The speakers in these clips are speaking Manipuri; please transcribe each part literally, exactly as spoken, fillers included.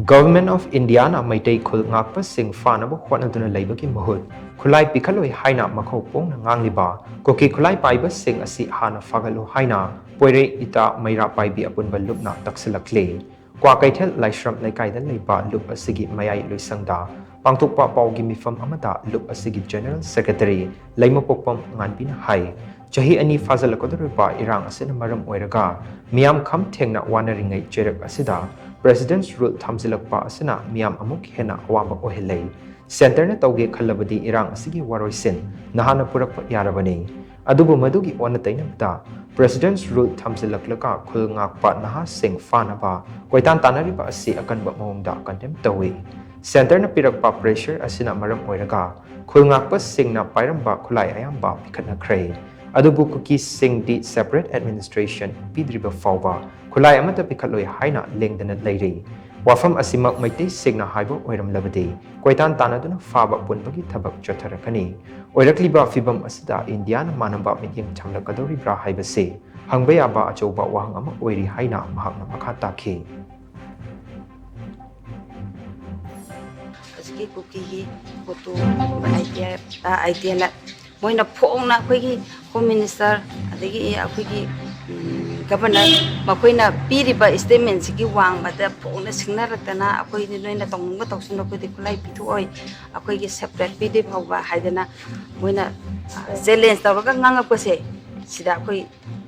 Government of Indiaꯅ ꯃꯩꯇꯩ ꯈꯨꯜ ꯉꯥꯛꯄꯁꯤꯡ ꯐꯥꯅꯕ ꯍꯣꯠꯅꯗꯨꯅ ꯂꯩꯕꯒꯤ ꯃꯍꯨꯠ ꯈꯨꯠꯂꯥꯏ ꯄꯤꯈꯠꯂꯣꯏ ꯍꯥꯏꯅ ꯃꯈꯧ ꯄꯣꯡꯅ ꯉꯥꯡꯂꯤꯕ ꯀꯨꯀꯤ ꯈꯨꯠꯂꯥꯏ ꯄꯥꯏꯕꯁꯤꯡ ꯑꯁꯤ ꯍꯥꯟꯅ ꯐꯥꯒꯠꯂꯨ ꯍꯥꯏꯅ ꯄꯣꯏꯔꯩ ꯏꯇꯥ ꯃꯩꯔꯥ ꯄꯥꯏꯕꯤ ꯑꯄꯨꯟꯕ ꯂꯨꯞꯅ ꯇꯛꯁꯤꯜꯂꯛꯂꯤ꯫ ꯀ꯭ꯋꯥꯀꯩꯊꯦꯜ ꯂꯥꯏꯁ꯭ꯔꯝ ꯂꯩꯀꯥꯏꯗ ꯂꯩꯕ ꯂꯨꯞ ꯑꯁꯤꯒꯤ ꯃꯌꯥꯏ ꯂꯣꯏꯁꯪꯗ ꯄꯥꯡꯊꯣꯛꯄ ꯄꯥꯎꯒꯤ ꯃꯤꯐꯝ ꯑꯃꯗ ꯂꯨꯞ ꯑꯁꯤꯒꯤ General Secretary ꯂꯩꯃꯄꯣꯛꯄꯝ ꯉꯥꯟꯕꯤꯅ ꯍꯥꯏ, ꯆꯍꯤ ꯑꯅꯤ ꯐꯥꯖꯤꯜꯂꯛꯀꯗꯧꯔꯤꯕ ꯏꯔꯥꯡ ꯑꯁꯤꯅ ꯃꯔꯝ ꯑꯣꯏꯔꯒ ꯃꯤꯌꯥꯝ ꯈꯝ ꯊꯦꯡꯅ ꯋꯥꯅꯔꯤꯉꯩ ꯆꯩꯔꯛ ꯑꯁꯤꯗ President's Rule ꯊꯝꯖꯤꯜꯂꯛꯄ ꯑꯁꯤꯅ ꯃꯤꯌꯥꯝ ꯑꯃꯨꯛ ꯍꯦꯟꯅ ꯑꯋꯥꯕ ꯑꯣꯏꯍꯜꯂꯦ꯫ Centreꯅ ꯇꯧꯒꯦ ꯈꯜꯂꯕꯗꯤ ꯏꯔꯥꯡ ꯑꯁꯤꯒꯤ ꯋꯥꯔꯣꯏꯁꯤꯟ ꯅꯍꯥꯟꯅ ꯄꯨꯔꯛꯄ ꯌꯥꯔꯕꯅꯤ꯫ ꯑꯗꯨꯕꯨ ꯃꯗꯨꯒꯤ ꯑꯣꯟꯅ ꯇꯩꯅꯕꯗ President's Rule ꯊꯝꯖꯤꯜꯂꯛꯂꯒ ꯈꯨꯜ ꯉꯥꯛꯄ ꯅꯍꯥꯁꯤꯡ ꯐꯥꯅꯕ ꯀꯣꯏꯇꯥꯟ ꯇꯥꯟꯅꯔꯤꯕ ꯑꯁꯤ ꯑꯀꯟꯕ ꯃꯑꯣꯡꯗ condemn ꯇꯧꯏ꯫ Centreꯅ ꯄꯤꯔꯛꯄ pressure ꯑꯁꯤꯅ ꯃꯔꯝ ꯑꯣꯏꯔꯒ ꯈꯨꯜ ꯉꯥꯛꯄꯁꯤꯡꯅ ꯄꯥꯏꯔꯝꯕ ꯈꯨꯠꯂꯥꯏ ꯑꯌꯥꯝꯕ ꯄꯤꯈꯠꯅꯈ꯭ꯔꯦ꯫ ꯑꯗꯨꯕꯨ ꯀꯨꯀꯤꯁꯤꯡꯗꯤ separate administration ꯄꯤꯗ꯭ꯔꯤꯕ ꯐꯥꯎꯕ ꯈꯨꯠꯂꯥꯏ ꯑꯃꯠꯇ ꯄꯤꯈꯠꯂꯣꯏ ꯍꯥꯏꯅ ꯂꯦꯡꯗꯅ ꯂꯩꯔꯤ꯫ ꯋꯥꯐꯝ ꯑꯁꯤꯃꯛ ꯃꯩꯇꯩꯁꯤꯡꯅ ꯍꯥꯏꯕ ꯑꯣꯏꯔꯝꯂꯕꯗꯤ ꯀꯣꯏꯇꯥꯟ ꯇꯥꯟꯅꯗꯨꯅ ꯐꯥꯕ ꯄꯨꯟꯕꯒꯤ ꯊꯕꯛ ꯆꯠꯊꯔꯛꯀꯅꯤ꯫ ꯑꯣꯏꯔꯛꯂꯤꯕ ꯐꯤꯚꯝ ꯑꯁꯤꯗ ꯏꯟꯗꯤꯌꯥꯅ ꯃꯥꯟꯅꯕ ꯃꯤꯠꯌꯦꯡ ꯊꯝꯂꯛꯀꯗꯧꯔꯤꯕ꯭ꯔꯥ ꯍꯥꯏꯕꯁꯤ ꯍꯪꯕ ꯌꯥꯕ ꯑꯆꯧꯕ ꯋꯥꯍꯪ ꯑꯃ ꯑꯣꯏꯔꯤ ꯍꯥꯏꯅ ꯃꯍꯥꯛꯅ ꯃꯈꯥ ꯇꯥꯈꯤ꯫ ꯍꯧꯖꯤꯛꯀꯤ ꯀꯨꯀꯤꯒꯤ ꯀꯣꯇꯨ ꯑꯥꯏ ꯇꯤ ꯑꯥꯏ ꯇꯤ ꯑꯦꯜ ꯃꯣꯏꯅ ꯐꯣꯡꯅ ꯑꯩꯈꯣꯏꯒꯤ Home Minister ꯑꯗꯒꯤ ꯑꯩꯈꯣꯏꯒꯤ Governor ꯃꯈꯣꯏꯅ ꯄꯤꯔꯤꯕ statementꯁꯤꯒꯤ ꯋꯥꯡꯃꯗ ꯐꯣꯡꯅ ꯁꯤꯡꯅꯔꯛꯇꯅ ꯑꯩꯈꯣꯏꯗꯤ ꯅꯣꯏꯅ ꯇꯧꯅꯤꯡꯕ ꯇꯧꯁꯅꯨ, ꯑꯩꯈꯣꯏꯗꯤ ꯈꯨꯠꯂꯥꯏ ꯄꯤꯊꯣꯛꯑꯣꯏ, ꯑꯩꯈꯣꯏꯒꯤ separate ꯄꯤꯗ꯭ꯔꯤ ꯐꯥꯎꯕ ꯍꯥꯏꯗꯅ ꯃꯣꯏꯅ challenge ꯇꯧꯔꯒ ꯉꯥꯡꯉꯛꯄꯁꯦ ꯁꯤꯗ ꯑꯩꯈꯣꯏ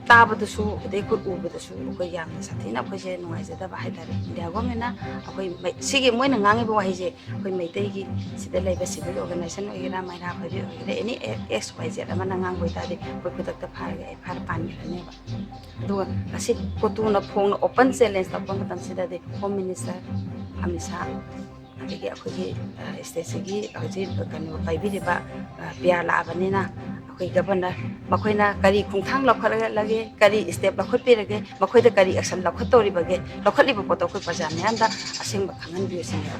ꯇꯥꯕꯗꯁꯨ ꯑꯗꯩ ꯑꯩꯈꯣꯏ ꯎꯕꯗꯁꯨ ꯑꯩꯈꯣꯏ ꯌꯥꯝꯅ ꯁꯥꯊꯤꯅ ꯑꯩꯈꯣꯏꯁꯦ ꯅꯨꯡꯉꯥꯏꯖꯗꯕ ꯍꯥꯏꯇꯥꯔꯦ꯫ India Governmentꯅ ꯑꯩꯈꯣꯏ ꯃꯩ-, ꯁꯤꯒꯤ ꯃꯣꯏꯅ ꯉꯥꯡꯉꯤꯕ ꯋꯥꯍꯩꯁꯦ ꯑꯩꯈꯣꯏ ꯃꯩꯇꯩꯒꯤ ꯁꯤꯗ ꯂꯩꯕ civil organisation ꯑꯣꯏꯒꯦꯔꯥ, ꯃꯩꯔꯥ ꯄꯥꯏꯕꯤ ꯑꯣꯏꯒꯦꯔꯥ, any X Y Z ꯑꯃꯅ ꯉꯥꯡꯕ ꯑꯣꯏꯇꯥꯔꯗꯤ ꯑꯩꯈꯣꯏ ꯈꯨꯗꯛꯇ ꯐꯥꯔꯒ F I R ꯄꯥꯟꯈ꯭ꯔꯅꯦꯕ꯫ ꯑꯗꯨꯒ ꯉꯁꯤ ꯀꯣꯇꯨꯅ ꯐꯣꯡꯅ open challenge ꯇꯧꯔꯛꯄ ꯃꯇꯝꯁꯤꯗꯗꯤ Home Minister ꯑꯃꯤꯠ ꯁꯥꯍ ꯑꯗꯒꯤ ꯑꯩꯈꯣꯏꯒꯤ stateꯁꯤꯒꯤ ꯍꯧꯖꯤꯛ ꯀꯩꯅꯣ ꯄꯥꯏꯕꯤꯔꯤꯕ P R ꯂꯥꯛꯑꯕꯅꯤꯅ ꯑꯩꯈꯣꯏ Governor ꯃꯈꯣꯏꯅ ꯀꯔꯤ ꯈꯣꯡꯊꯥꯡ ꯂꯧꯈꯠꯂꯒꯦ, ꯀꯔꯤ step ꯂꯧꯈꯠꯄꯤꯔꯒꯦ, ꯃꯈꯣꯏꯗ ꯀꯔꯤ action ꯂꯧꯈꯠꯇꯧꯔꯤꯕꯒꯦ, ꯂꯧꯈꯠꯂꯤꯕ ꯄꯣꯠꯇꯣ ꯑꯩꯈꯣꯏ ꯄ꯭ꯔꯖꯥ ꯃꯌꯥꯝꯗ ꯑꯁꯦꯡꯕ ꯈꯪꯍꯟꯕꯤꯌꯨ ꯁꯤꯅꯦꯕ꯫